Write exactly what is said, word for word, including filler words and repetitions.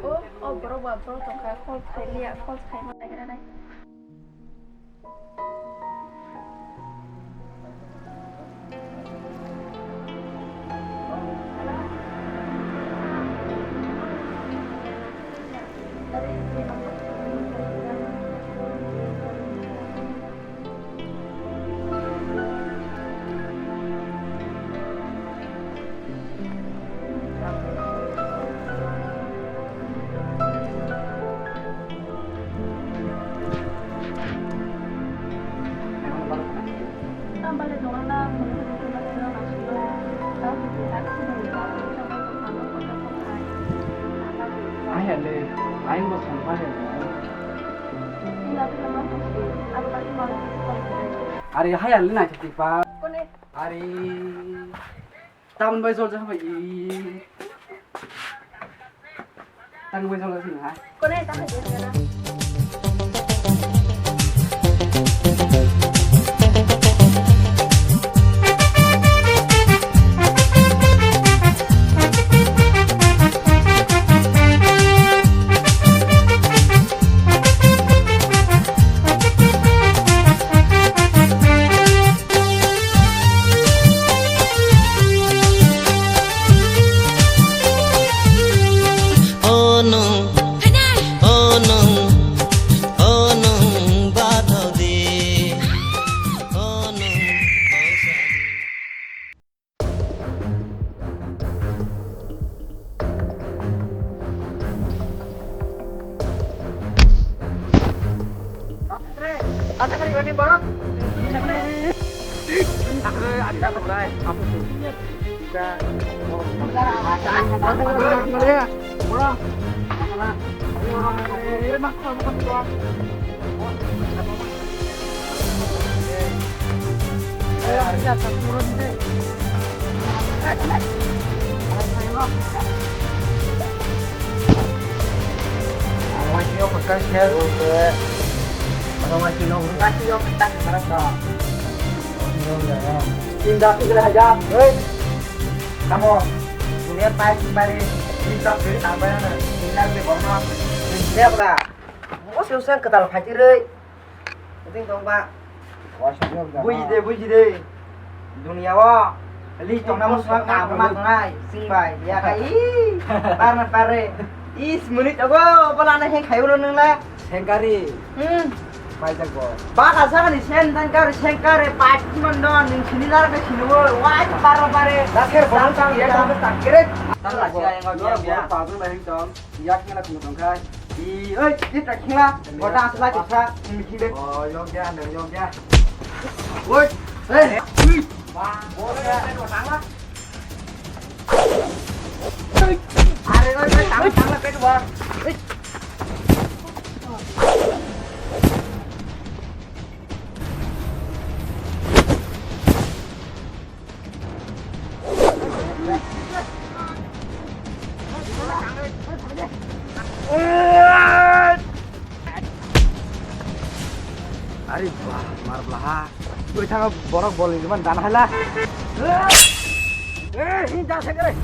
O, o borok ba borok tongkha, call khailiya, call khaima naigra nai. Ayah le, ayah mau sampai ya. Are, hai, ale na, kiti pa. Kone? Are, tabun bai jol jaha bai. Tabun bai jol jaha bai. Kone, tabun bai jol jaha. Ono, ono, ono, badodi. Ono, Tindak kira aja, hei. Kamu, dunia paik kembali. Tindak kiri tambah ya, tindak di bawah. Tindak lah. Bos usah ketal fakir, hei. Penting dong, Pak. Buji de, buji de. Dunia o li tong namo swa kam ma tongnai, sing bai. Ya kai. Par na pare. Is menit ago, bala na heng khayo lo nung la. Sengkari. Hmm. Paijak bo. Baka sa ni sen dan kari sengkare, pai mon don, ning sini lar ke sini wo. Wai, par na pare. Daser bolong tang ya, tang tang kere. Tang la sia yang ya. Pazu na heng tong. Yak kena tong tong kai. I, oi, di tak kena. Kota asla kita. Sini kinde. Oh, yok ya, nang yok ya. Woi, eh, ui. Wah, bos ya. Are, oi, oi, tang, tang, pet, wah. Ari bah, mar blaha. Oi, thanga borok bol ni man dan hala. Eh, hin da se kare.